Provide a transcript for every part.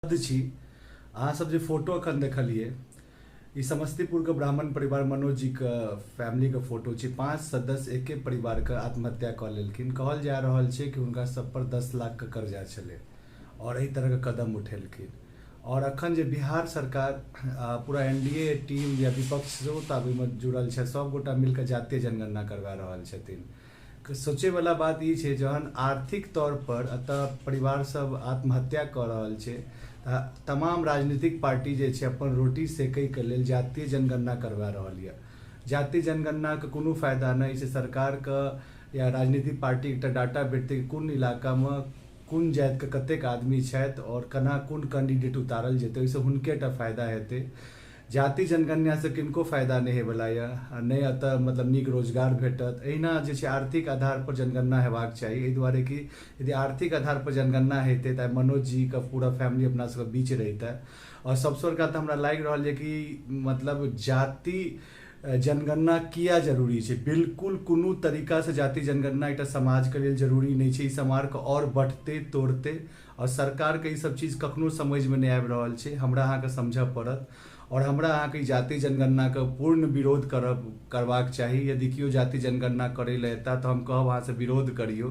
छी। अहाँ सब जे फोटो अखन देखलियै, ई समस्तीपुर के ब्राह्मण परिवार मनोज जी के फैमिली के फोटो छी। 5 सदस्य एके परिवार के आत्महत्या कऽ लेलखिन। कहल जा रहल छै कि हुनका सब पर 10 लाख के कर्जा छलै और एहि तरह के कदम उठेलखिन। और अखन जे बिहार सरकार पूरा एनडीए टीम या विपक्ष सेहो तऽ ओहिमे जुड़ल छै, सब गोटा मिलके जातीय जनगणना करवा रहल छथिन। सोचैवला बात ई छै, जहन आर्थिक तौर पर एतऽ परिवार सब आत्महत्या कऽ रहल छै, तऽ तमाम राजनीतिक पार्टी जे छै अपन रोटी सेकैके लेल जातीय जनगणना करवा रहल यऽ। जातीय जनगणनाके कोनो फायदा नहि छै सरकारके या राजनीतिक पार्टी, एकटा डाटा भेटतै कि कोन इलाकामे कोन जातिके कतेक आदमी छथि आओर केना कोन कैंडिडेट उतारल जेतै, ओहिसँ हुनके टा फायदा हेतै। जाति जनगणनासँ किनको फायदा नहि होइवला यऽ आ नहि एतऽ मतलब नीक रोजगार भेटत। एहिना जे छै आर्थिक आधारपर जनगणना हेबाक चाही, एहि दुआरे कि यदि आर्थिक आधारपर जनगणना हेतै तऽ आइ मनोज जीके पूरा फैमिली अपना सबके बीच रहितै। आओर सबसँ बड़का तऽ हमरा लागि रहल यऽ कि मतलब जाति जनगणना किया जरूरी छै। बिल्कुल कोनो तरीकासँ जाति जनगणना एकटा समाजके लेल जरूरी नहि छै। ई समाजके आओर बँटतै तोड़तै आओर सरकारके ई सब चीज कखनो समझमे नहि आबि रहल छै। हमरा अहाँके समझऽ पड़त आओर हमरा अहाँके ई जाति जनगणनाके पूर्ण विरोध करब करबाक चाही। यदि केओ जाति जनगणना करै लए एता तऽ हम कहब अहाँसँ विरोध करियौ,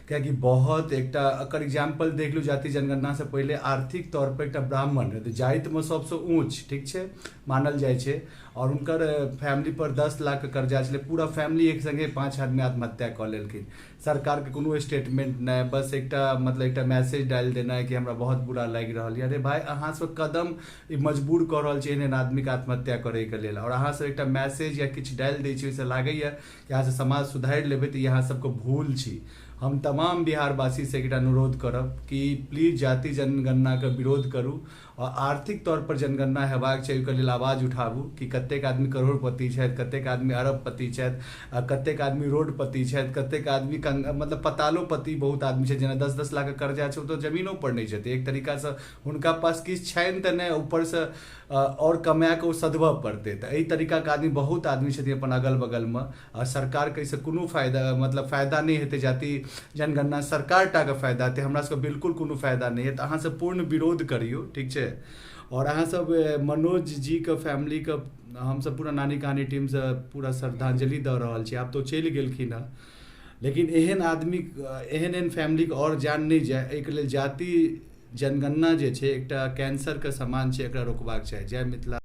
कियाकि बहुत एकटा एकर एग्जाम्पल देख लू। जाति जनगणनासँ पहिले आर्थिक तौर पर एकटा ब्राह्मण जातिमे सबसँ ऊँच ठीक छै मानल जाइ छै आओर हुनकर फैमिली पर 10 लाखके कर्जा छलै। पूरा फैमिली एक संगे 5 आदमी आत्महत्या कऽ लेलखिन। सरकारके कोनो स्टेटमेंट नहि, बस एकटा मतलब एकटा मैसेज डालि देनाइ कि हमरा बहुत बुरा लागि रहल यऽ। अरे भाय, अहाँ सब कदम ई मजबूर कऽ रहल छी एहन एहन आदमीके आत्महत्या करैके लेल, आओर अहाँ सब एकटा मैसेज या किछु डालि दै छी, ओहिसँ लागैए कि अहाँ सब समाज सुधारि लेबै, तऽ ई अहाँ सबके भूल छी। हम तमाम बिहारवासीसँ एकटा अनुरोध करब कि प्लीज जाति जनगणनाके विरोध करू आओर आर्थिक तौर पर जनगणना हेबाक चाही, ओहिके लेल आवाज उठाबू कि कतेक आदमी करोड़पति छथि, कतेक आदमी अरबपति छथि, आ कतेक आदमी रोडपति छथि, कतेक आदमी मतलब पतालोपति बहुत आदमी छथि। जेना 10-10 लाखके कर्जा छै, ओ तऽ जमीनो पर नहि छथि। एक तरीकासँ हुनका पास किछु छनि तऽ नहि, ऊपरसँ आओर कमाए कऽ ओ सधबऽ पड़तै। तऽ एहि तरीकाके आदमी बहुत आदमी छथिन अपन अगल बगलमे आ सरकारके एहिसँ कोनो फायदा मतलब फायदा नहि हेतै। जाति जनगणना सरकार टाके फायदा हेतै, हमरा सबके बिल्कुल कोनो फायदा नहि हेतै। अहाँ सब पूर्ण विरोध करियौ, ठीक छै। आओर अहाँ सब मनोज जीके फैमिलीके हमसब पूरा नानी कहानी टीमसँ पूरा श्रद्धांजलि दऽ रहल छी। आब तऽ ओ चलि गेलखिन हँ, लेकिन एहन आदमी एहन एहन फैमिलीके आओर जान नहि जाय, एहिके लेल जाति जनगणना जे छै एकटा कैंसरके समान छै, एकरा रोकबाक चाही। जय मिथिला।